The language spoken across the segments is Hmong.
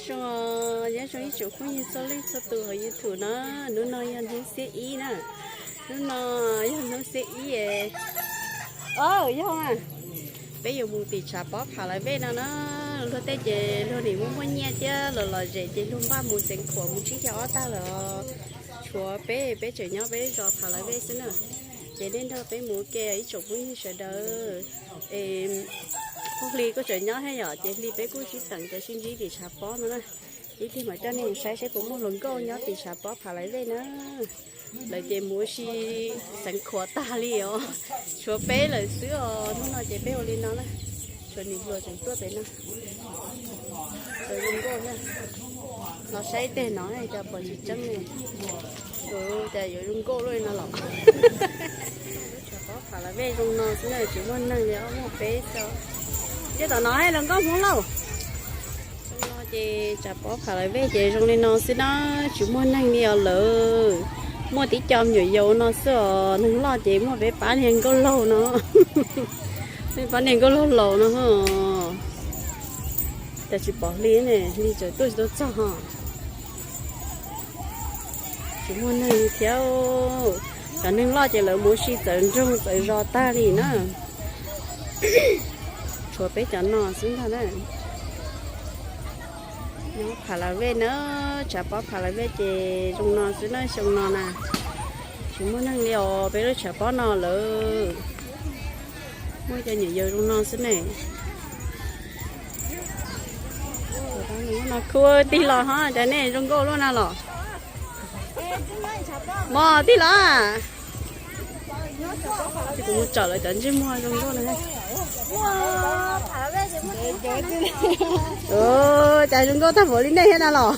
Zoo, nyob zoo ib tsoom phooj ywg txhua leej txhua tus hauv YouTube no, hnub no yog hnub xiab ib na, hnub no yog hnub xiab ib. O, yog mas, peb yuav mus tim tshav pob Pha Lais Vej no na, luag tej ces luag nim muaj muaj nyiaj thiab los lom zem ces luag npaj mus Xeev Khuam mus tsib caug ob tag lawm. Tshuav peb, peb tseem nyob peb zos Pha Lais Vej xwb na, ces nej nrog peb mus ua ke ib tsoom phooj ywg sawv daws. Es, Hli kuj tseem nyob thiab yom, ces Hli peb kuj sib teem cov sib ntsib tim tshav pob no na. Ib pliag mam coj nej mus saib seb puas muaj hluas nkauj nyob tim tshav pob Pha Lais Vej na. Lawv ces mus ua si Xeev Khuam tag li os, tshuav peb lawm xwb os. Hnub no ces peb ua li no na, tshuav nim hluas tseem tuaj pem no. Cov zoo nkauj thiab, los saib teg no cas pom tsis tseeb li. Cas yuav zoo nkauj luaj li no los. Tshav pob Pha Lais Vej zoo no xwb na, tsis muaj neeg li, muaj peb xwb. Nyob tom no hais hluas nkauj Hmoob Lauj. Zoo no ces tshav pob Pha Lais Vej ces zoo li no xwb na, tsis muaj neeg li os lawm. Muaj tib co me nyuam yaus no xwb os, neeg loj ces muaj peb pab niag nkauj laug no. Peb pab niag nkauj laug laus no. Cas tsis pom Hli ne, Hli tseem tuaj tsis tau txog ho. Tsis muaj neeg thiab. Cov neeg loj ces lawv mus ua si txawv nroog txawv zos tag li na. Tshuav peb cov no xwb ntag na. Nyob Pha Lais Vej na, tshav pob Pha Lais Vej ces zoo no xwb na, xyoo no na. Tsis muaj neeg li os, peb lub tshav pob no lawm. Muaj cov nyuam yaus zoo no xwb ne. No khu tig los ho, cas nej zoo nkauj luaj na los. Mos tig los. Kuv mus tsom lawv cov ntsej muag zoo nkauj na. Cas zoo nkauj tag npaum li nej thiab na los.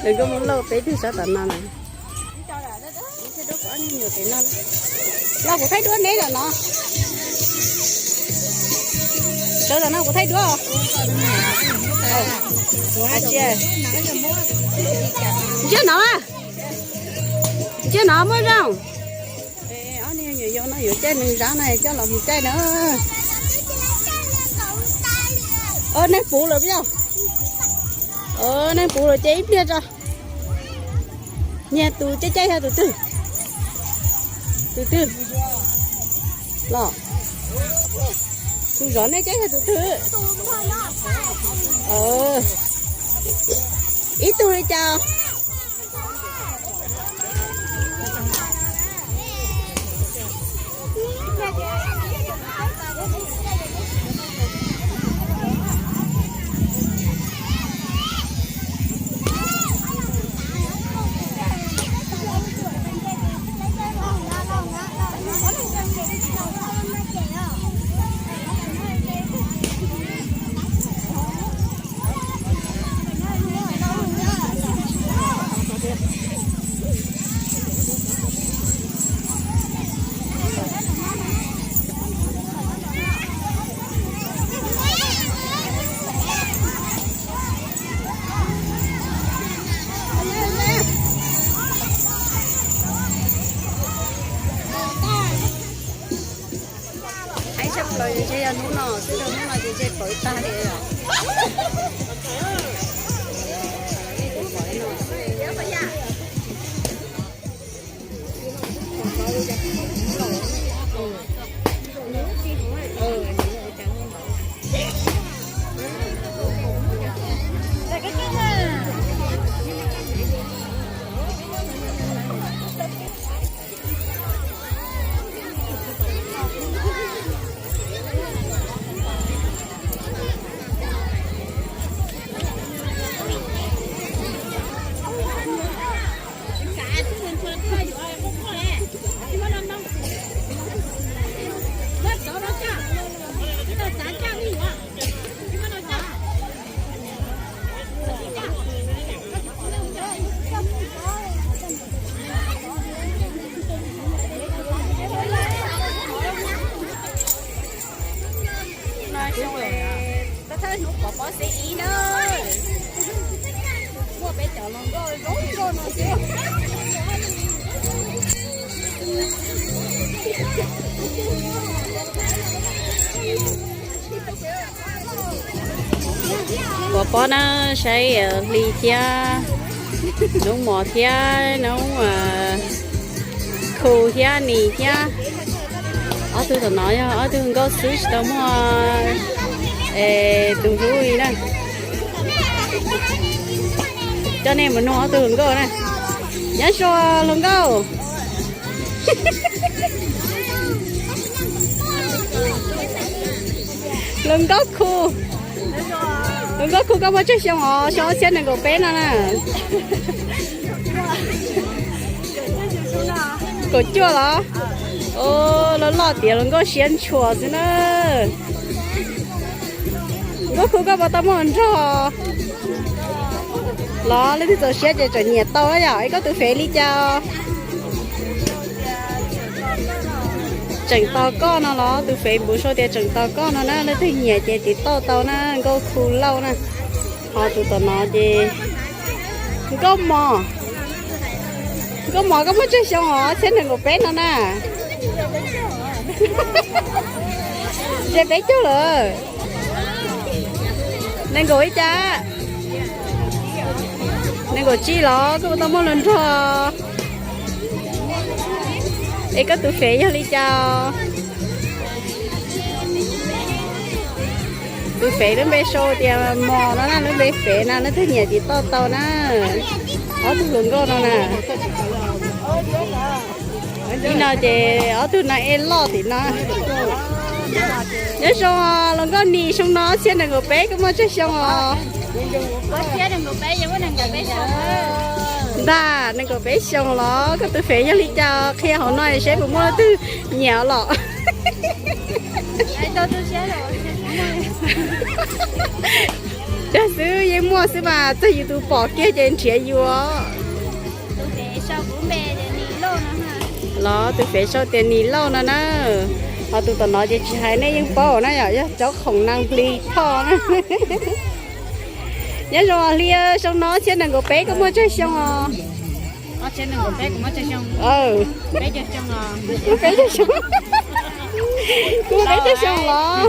Nws kuj muab lauj peb tug sab tom no na. Los kuv thaij duab neb tom no. Sawv tom no kuv thaij duab. Ntsia no, ntsia no muaj zoo. Ob niag nyuam yaus no yuav caij neeg zab no coj los mus caij na. Neeg puv lawm puas yog? Neeg puv lawm ces ib pliag tso. Niag tus caij caij yog tus twg? Tus twg? Los, tus zov nej caij yog tus twg? Ib tug li cas? Aib tshaj plaws ntshe yog hnub no xwb, hnub no ces ntshe pawv tag li os. No xyoo, tab thawj hnub pov pob xib ib na. Muaj peb cov hluas nkauj zoo nkauj no xwb. Ua pob na, saib Hli thiab Noob Mos thiab Noob Khu thiab Nis thiab. Ob tug tom no yog ob tug hluas nkauj xwb, tsis tau muaj tus hlub li na. Coj nej mus nug ob tug hluas nkauj na. Nyob zoo hluas nkauj. Hluas nkauj Khu, hluas nkauj Khu, koj muaj tsawg xyoo os? Xyoo ob txhiab nees nkaum peb no na. Kaum cuaj los? Loj loj tiav hluas nkauj siab ntshuas xwb na. Hluas nkauj Khu, koj puas tau muaj hluas nraug los? Leej twg txaus siab ces tseem nyiam tau yom. Es koj tus fev li cas? Tseem tos koj no los? Tus fev npuv sau tias tseem tos koj no na, leej twg nyiam ces tiv tauj tau na, Nkauj Khu Lauj na. Ho tus tom no ces Nkauj Mos. Nkauj Mos, koj muaj tsawg xyoo os? Txhiab nees nkaum peb no na. Ze peb caug lawm. Nees nkaum ib cas? Nees nkaum tsib los? Koj puas tau muaj hluas nraug? Es koj tus fev yog li cas? Tus fev lub npe sau tias Mos no na, lub npe fev na, leej twg nyiam tiv tauj tau na. Ob tug hluas nkauj no na. Ib no ces ob tug no ej loj tim no. Nyob zoo hluas nkauj Nis, xyoo no ob txhiab nees nkaum peb, koj muaj tsawg xyoo os? Ntag, nees nkaum peb xyoos los? Koj tus fev yog li cas? Qhia hauv no seb puas muaj leej twg nyiam los. Dag xwb, yeej muaj xwb mas, txog yus tus pom kiag ces nrhiav yus. Los tus fev sau tias Nis Lauj no na. Ho tus tom no ces tsis hais nej yeej paub na, yog cov khoom nag Hli Thoj na. Nyob zoo Hli, xyoo no ob txhiab nees nkaum peb, koj muaj tsawg xyoo os? Peb caug xyoo. Kuv peb caug xyoo los?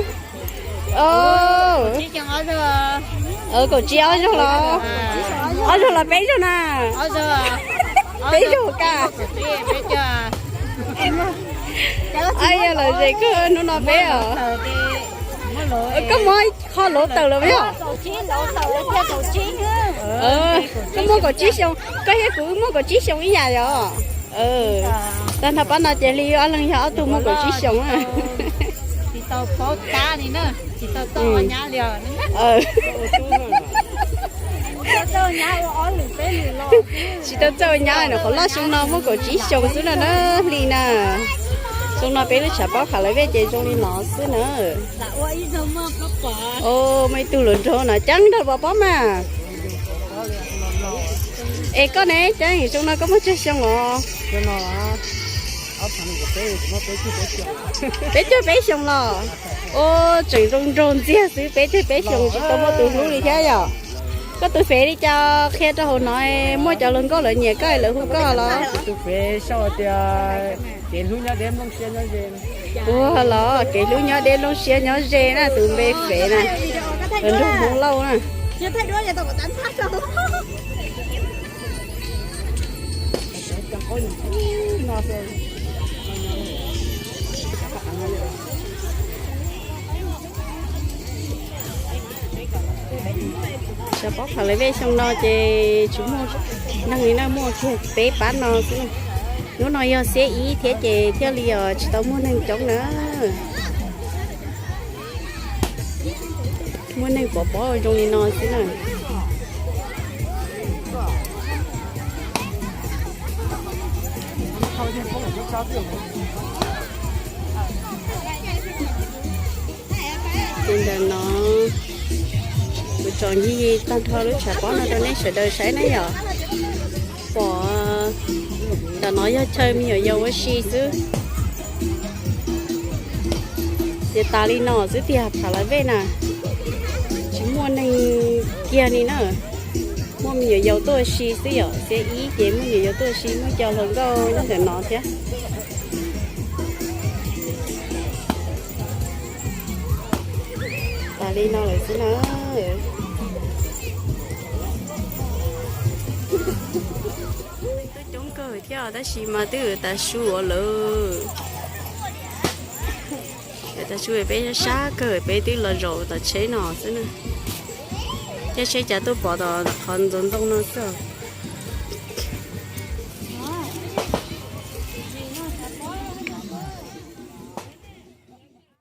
Kaum tsib ob zaug los? Ob zaug los peb zaug na? Peb zaug ka. Yog lom zem kawg, hnub no peb os. Koj muab qho luav tawm los yog? Koj muaj kaum tsib xyoo, koj thiab kuv wb muaj kaum tsib xyoo ib yam yom. Tag nrho pab no ces Hli ob leeg yog ob tug muaj kaum tsib xyoo. Tsis tau txawj ua nyab, nws qhov loj xyoo no muaj kaum tsib xyoo xwb no na, Hli na. Xyoo no peb lub tshav pob Pha Lais Vej ces zoo li no xwb na. Muaj ib tug hluas nraug no ceeb nrog pov pob mas. Es koj ne, ceeb, xyoo no koj muaj tsawg xyoo los? Peb caug peb xyoo los? Ua tseem zoo nraug ntxiag xwb, peb caug peb xyoo tsis tau muaj tus hlub li thiab yom. Koj tus fev li cas, qhia rau hauv no, muaj cov hluas nkauj lawv nyiam koj lawv hu koj los? Tus fev sau tias kev hlub nyob deb nplooj siab nyob ze. Ua los kev hlub nyob deb nplooj siab nyob ze na, tus npe fev na. Nraug Hmoob Lauj na. Tshav pob Pha Lais Vej xyoo no ces tsis muaj neeg li na, muaj kiag peb pab no xwb. Hnub no yog xiab ib thiab ces thiaj li os tsis tau muaj neeg coob na. Muaj neeg pov pob zoo li no xwb na. Ces ntawm no kuv tsom ncig tag nrho lub tshav pob no rau nej sawv daws saib na yom. Pom ntawm no yog chaw me nyuam yaus ua si xwb. Ces tas li no xwb tiag Pha Lais Vej na. Tsis muaj neeg kiag li na. Muaj me nyuam yaus tuaj ua si xwb yom, xiab ib ces muaj me nyuam yaus tuaj ua si, muaj cov hluas nkauj nyob ntawm no thiab. Tas li no lawm xwb na. Thiab tab sis mas twb yuav tav su lawm. Yuav tav su peb sab sab kawg peb twb los zaum tom tsheb no xwb na. Caij tsheb cav tuaj pov tom qhov ntxoov ntoo no xwb.